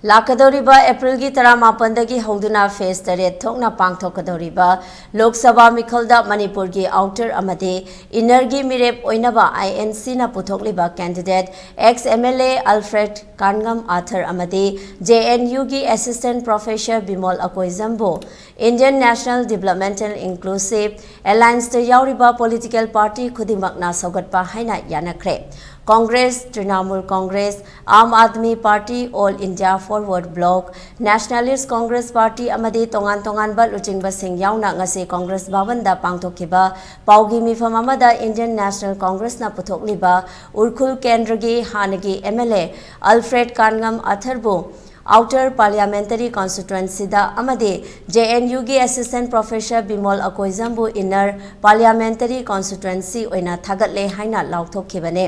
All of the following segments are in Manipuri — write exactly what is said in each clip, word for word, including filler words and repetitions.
ꯂꯥꯛꯀꯗꯧꯔꯤꯕ ꯑꯦꯄ꯭ꯔꯤꯜꯒꯤ ꯇꯔꯥꯃꯥꯄꯟꯗꯒꯤ ꯍꯧꯗꯨꯅ ꯐꯦꯁ ꯇꯔꯦꯠ ꯊꯣꯛꯅ ꯄꯥꯡꯊꯣꯛꯀꯗꯧꯔꯤꯕ ꯂꯣꯛ ꯁꯚꯥ ꯃꯤꯈꯜꯗ ꯃꯅꯤꯄꯨꯔꯒꯤ ꯑꯥꯎꯇꯔ ꯑꯃꯗꯤ ꯏꯟꯅꯔꯒꯤ ꯃꯤꯔꯦꯞ ꯑꯣꯏꯅꯕ ꯑꯥꯏ ꯑꯦꯟ ꯁꯤꯅ ꯄꯨꯊꯣꯛꯂꯤꯕ candidate ex M L A Alfred Kangam Arthur ꯑꯃꯗꯤ ꯖꯦ ꯑꯦꯟ ꯌꯨꯒꯤ ꯑꯦꯁꯤꯁꯇꯦꯟꯠ ꯄ꯭ꯔꯣꯐꯦꯁꯔ ꯕꯤꯃꯣꯜ ꯑꯀꯣꯏꯖꯝꯕꯨ Indian National Developmental Inclusive Allianceꯇ ꯌꯥꯎꯔꯤꯕ ꯄꯣꯂꯤꯇꯤꯀꯦꯜ ꯄꯥꯔꯇꯤ ꯈꯨꯗꯤꯡꯃꯛꯅ ꯁꯧꯒꯠꯄ ꯍꯥꯏꯅ ꯌꯥꯅꯈ꯭ꯔꯦ꯫ Congress, Trinamool Congress, Aam Aadmi party, all India forward bloc, nationalist Congress party ꯑꯃꯗꯤ ꯇꯣꯉꯥꯟ ꯇꯣꯉꯥꯟꯕ ꯂꯨꯆꯤꯡꯕꯁꯤꯡ ꯌꯥꯎꯅ ꯉꯁꯤ ꯀꯣꯡꯒ꯭ꯔꯦꯁ ꯚꯕꯟꯗ ꯄꯥꯡꯊꯣꯛꯈꯤꯕ ꯄꯥꯎꯒꯤ ꯃꯤꯐꯝ ꯑꯃꯗ ꯏꯟꯗꯤꯌꯟ ꯅꯦꯁꯅꯦꯜ ꯀꯣꯡꯒ꯭ꯔꯦꯁꯅ ꯄꯨꯊꯣꯛꯂꯤꯕ ꯎꯔꯈꯨꯜ ꯀꯦꯟꯗ꯭ꯔꯒꯤ ꯍꯥꯟꯅꯒꯤ M L A Alfred Kangam ꯑꯊꯔꯕꯨ ꯑꯥꯎꯇꯔ ꯄꯥꯔꯂꯤꯌꯥꯃꯦꯟꯇꯔꯤ ꯀꯣꯟꯁꯇꯤꯇ꯭ꯋꯦꯟꯁꯤꯗ ꯑꯃꯗꯤ ꯖꯦ ꯑꯦꯟ ꯌꯨꯒꯤ ꯑꯦꯁꯤꯁꯇꯦꯟꯠ ꯄ꯭ꯔꯣꯐꯦꯁꯔ ꯕꯤꯃꯣꯜ ꯑꯀꯣꯏꯖꯝꯕꯨ ꯏꯟꯅꯔ ꯄꯥꯔꯂꯤꯌꯥꯃꯦꯟꯇꯔꯤ ꯀꯣꯟꯁꯇꯤꯇ꯭ꯋꯦꯟꯁꯤ ꯑꯣꯏꯅ ꯊꯥꯒꯠꯂꯦ ꯍꯥꯏꯅ ꯂꯥꯎꯊꯣꯛꯈꯤꯕꯅꯤ꯫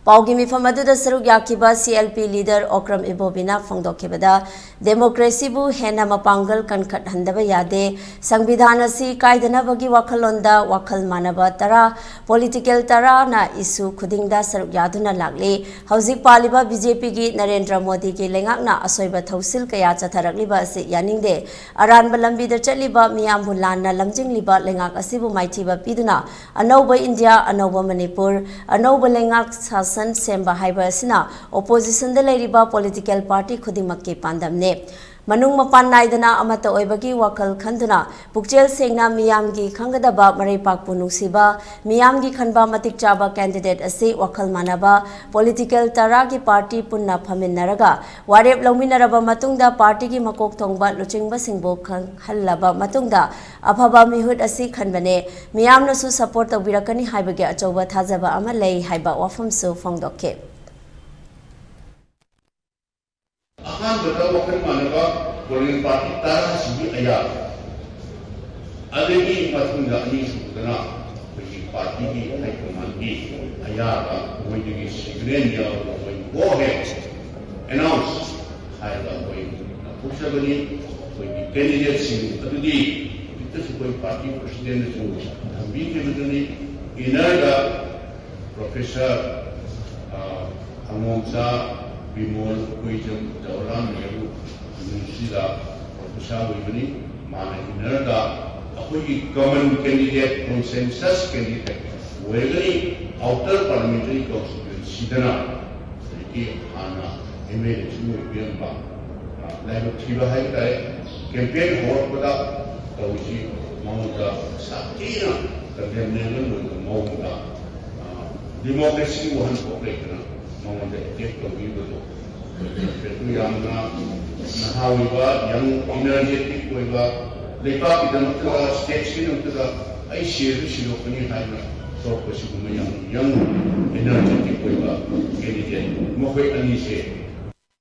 ꯄꯥꯎꯒꯤ ꯃꯤꯐꯝ ꯑꯗꯨꯗ ꯁꯔꯨꯛ ꯌꯥꯈꯤꯕ C L P leader Okram ꯏꯕꯣꯕꯤꯅ ꯐꯣꯡꯗꯣꯛꯈꯤꯕꯗ, ꯗꯦꯃꯣꯀ꯭ꯔꯦꯁꯤꯕꯨ ꯍꯦꯟꯅ ꯃꯄꯥꯡꯒꯜ ꯀꯟꯈꯠꯍꯟꯗꯕ ꯌꯥꯗꯦ꯫ ꯁꯪꯕꯤꯙꯥꯟ ꯑꯁꯤ ꯀꯥꯏꯗꯅꯕꯒꯤ ꯋꯥꯈꯜꯂꯣꯟꯗ ꯋꯥꯈꯜ ꯃꯥꯟꯅꯕ ꯇꯔꯥ, ꯄꯣꯂꯤꯇꯤꯀꯦꯜ ꯇꯔꯥꯅ ꯏꯁꯨ ꯈꯨꯗꯤꯡꯗ ꯁꯔꯨꯛ ꯌꯥꯗꯨꯅ ꯂꯥꯛꯂꯤ꯫ ꯍꯧꯖꯤꯛ ꯄꯥꯜꯂꯤꯕ ꯕꯤ ꯖꯦ ꯄꯤꯒꯤ ꯅꯔꯦꯟꯗ꯭ꯔ ꯃꯣꯗꯤꯒꯤ ꯂꯩꯉꯥꯛꯅ ꯑꯁꯣꯏꯕ ꯊꯧꯁꯤꯜ ꯀꯌꯥ ꯆꯠꯊꯔꯛꯂꯤꯕ ꯑꯁꯤ ꯌꯥꯅꯤꯡꯗꯦ꯫ ꯑꯔꯥꯟꯕ ꯂꯝꯕꯤꯗ ꯆꯠꯂꯤꯕ, ꯃꯤꯌꯥꯝꯕꯨ ꯂꯥꯟꯅ ꯂꯝꯖꯤꯡꯂꯤꯕ ꯂꯩꯉꯥꯛ ꯑꯁꯤꯕꯨ ꯃꯥꯏꯊꯤꯕ ꯄꯤꯗꯨꯅ ꯑꯅꯧꯕ ꯏꯟꯗꯤꯌꯥ, ꯑꯅꯧꯕ ꯃꯅꯤꯄꯨꯔ, ꯑꯅꯧꯕ ꯂꯩꯉꯥꯛ ꯁꯥꯁꯟ ꯁꯦꯝꯕ ꯍꯥꯏꯕ ꯑꯁꯤꯅ ꯑꯣꯄꯣꯖꯤꯁꯟꯗ ꯂꯩꯔꯤꯕ ꯄꯣꯂꯤꯇꯤꯀꯦꯜ ꯄꯥꯔꯇꯤ ꯈꯨꯗꯤꯡꯃꯛꯀꯤ ꯄꯥꯟꯗꯝꯅꯤ꯫ ꯃꯅꯨꯡ ꯃꯄꯥꯟ ꯅꯥꯏꯗꯅ ꯑꯃꯠꯇ ꯑꯣꯏꯕꯒꯤ ꯋꯥꯈꯜ ꯈꯟꯗꯨꯅ ꯄꯨꯛꯆꯦꯜ ꯁꯦꯡꯅ ꯃꯤꯌꯥꯝꯒꯤ ꯈꯪꯒꯗꯕ ꯃꯔꯩꯄꯥꯛꯄꯨ ꯅꯨꯡꯁꯤꯕ, ꯃꯤꯌꯥꯝꯒꯤ ꯈꯟꯕ ꯃꯇꯤꯛ ꯆꯥꯕ ꯀꯦꯟꯗꯤꯗꯦꯠ ꯑꯁꯤ ꯋꯥꯈꯜ ꯃꯥꯟꯅꯕ ꯄꯣꯂꯤꯇꯤꯀꯦꯜ ꯇꯔꯥꯒꯤ ꯄꯥꯔꯇꯤ ꯄꯨꯟꯅ ꯐꯝꯃꯤꯟꯅꯔꯒ ꯋꯥꯔꯦꯞ ꯂꯧꯃꯤꯟꯅꯔꯕ ꯃꯇꯨꯡꯗ ꯄꯥꯔꯇꯤꯒꯤ ꯃꯀꯣꯛ ꯊꯣꯡꯕ ꯂꯨꯆꯤꯡꯕꯁꯤꯡꯕꯨ ꯈꯪꯍꯜꯂꯕ ꯃꯇꯨꯡꯗ ꯑꯐꯕ ꯃꯤꯍꯨꯠ ꯑꯁꯤ ꯈꯟꯕꯅꯦ꯫ ꯃꯤꯌꯥꯝꯅꯁꯨ ꯁꯄꯣꯔꯠ ꯇꯧꯕꯤꯔꯛꯀꯅꯤ ꯍꯥꯏꯕꯒꯤ ꯑꯆꯧꯕ ꯊꯥꯖꯕ ꯑꯃ ꯂꯩ ꯍꯥꯏꯕ ꯋꯥꯐꯝꯁꯨ ꯐꯣꯡꯗꯣꯛꯈꯤ꯫ ꯑꯍꯥꯟꯕꯗ ꯋꯥꯈꯜ ꯃꯥꯟꯅꯕ ꯄꯣꯂꯤꯇꯤꯀꯦꯜ ꯄꯥꯔꯇꯤ ꯇꯔꯥꯁꯤꯒꯤ ꯑꯌꯥꯕ, ꯑꯗꯒꯤ ꯃꯊꯪꯗ ꯑꯅꯤꯁꯨꯕꯗꯅ ꯑꯩꯈꯣꯏꯒꯤ ꯄꯥꯔꯇꯤꯒꯤ ꯍꯥꯏ ꯀꯃꯥꯟꯒꯤ ꯑꯌꯥꯕ, ꯃꯣꯏꯗꯒꯤ ꯁꯤꯒꯅꯦꯜ ꯌꯥꯎꯔꯒ ꯃꯣꯏ ꯒꯣ ꯑꯍꯦꯗ ꯑꯦꯅꯥꯎꯟꯁ ꯍꯥꯏꯔꯒ ꯑꯩꯈꯣꯏ ꯂꯥꯎꯊꯣꯛꯆꯕꯅꯤ꯫ ꯑꯩꯈꯣꯏꯒꯤ ꯀꯦꯟꯗꯤꯗꯦꯠꯁꯤꯡ ꯑꯗꯨꯗꯤ ꯍꯧꯖꯤꯛꯇꯁꯨ ꯑꯩꯈꯣꯏ ꯄꯥꯔꯇꯤ ꯄ꯭ꯔꯁꯤꯗꯦꯟꯅꯁꯨ ꯊꯝꯕꯤꯈꯤꯕꯗꯨꯅꯤ꯫ ꯏꯟꯅꯔꯗ ꯄ꯭ꯔꯣꯐꯦꯁꯔ, ꯑ, ꯑꯉꯣꯝꯆꯥ ꯕꯤꯃꯣꯜ ꯀꯨꯏꯖꯝ ꯖꯋꯥꯍꯔꯂꯥꯜ ꯅꯦꯍꯔꯨ ꯌꯨꯅꯤꯚꯔꯁꯤꯇꯤꯗ ꯄ꯭ꯔꯣꯐꯦꯁꯥꯔ ꯑꯣꯏꯕꯅꯤ꯫ ꯃꯥꯅ ꯏꯟꯅꯔꯗ ꯑꯩꯈꯣꯏꯒꯤ ꯀꯃꯟ ꯀꯦꯟꯗꯤꯗꯦꯠ, ꯀꯣꯟꯁꯦꯟꯁꯁ ꯀꯦꯟꯗꯤꯗꯦꯠ ꯑꯣꯏꯔꯒꯅꯤ꯫ ꯑꯥꯎꯇꯔ ꯄꯥꯔꯂꯤꯌꯥꯃꯦꯟꯇꯔꯤ ꯀꯥꯎꯟꯁꯤꯜꯁꯤꯗꯅ ꯍꯧꯖꯤꯛꯀꯤ ꯍꯥꯟꯅ ꯑꯦꯝ ꯑꯦꯜ ꯑꯦꯁꯨ ꯑꯣꯏꯕꯤꯔꯝꯕ, ꯑ, ꯂꯥꯏꯕꯛ ꯊꯤꯕ ꯍꯥꯏꯕ ꯇꯥꯔꯦ, ꯀꯦꯝꯄꯦꯟ ꯍꯧꯔꯛꯄꯗ ꯇꯧꯔꯤꯁꯤ ꯃꯉꯣꯟꯗ ꯁꯥꯊꯤꯅ ꯀꯟꯗꯦꯝꯅꯦꯕꯜ ꯑꯣꯏꯕ ꯃꯑꯣꯡꯗ, ꯑ, ꯗꯤꯃꯣꯀ꯭ꯔꯦꯁꯤꯒꯤ ꯋꯥꯍꯟꯊꯣꯛ ꯂꯩꯇꯅ ꯃꯉꯣꯟꯗ ꯑꯦꯇꯦꯛ ꯇꯧꯕꯤꯕꯗꯣ, ꯑꯗꯨ ꯌꯥꯝꯅ ꯅꯍꯥ ꯑꯣꯏꯕ, ꯌꯪ ꯏꯅꯔꯖꯦꯇꯤꯛ ꯑꯣꯏꯕ, ꯂꯩꯕꯥꯛꯀꯤꯗꯃꯛꯇ, ꯁ꯭ꯇꯦꯠꯁꯀꯤꯗꯃꯛꯇ ꯑꯩ ꯁꯤꯔꯁꯨ ꯁꯤꯗꯣꯛꯀꯅꯤ ꯍꯥꯏꯅ ꯊꯣꯛꯄ ꯁꯤꯒꯨꯝꯕ ꯌꯥꯝ ꯌꯪ ꯏꯅꯔꯖꯦꯇꯤꯛ ꯑꯣꯏꯕ ꯀꯦꯟꯗꯤꯗꯦꯠ ꯃꯈꯣꯏ ꯑꯅꯤꯁꯦ